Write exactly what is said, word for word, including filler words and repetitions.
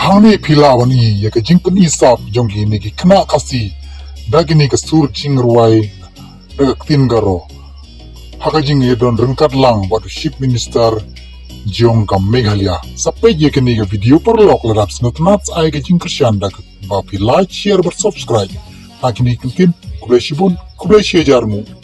Hangne phi lah ban i ïa ka jingpyni sap jong kine ki khynnah Khasi da kine ka sur jingrwai da ka ktien Garo ha ka jingïadon ryngkat lang bad u Chief Minister jong ka Meghalaya. Sa peit ïa kine ka video paralok, lada phi sngewtynnat sa ai ka jingkyrshan da kaba phi like, share bad subscribe. Ha kine ki ktien, khublei shibun, khublei shihajar nguh.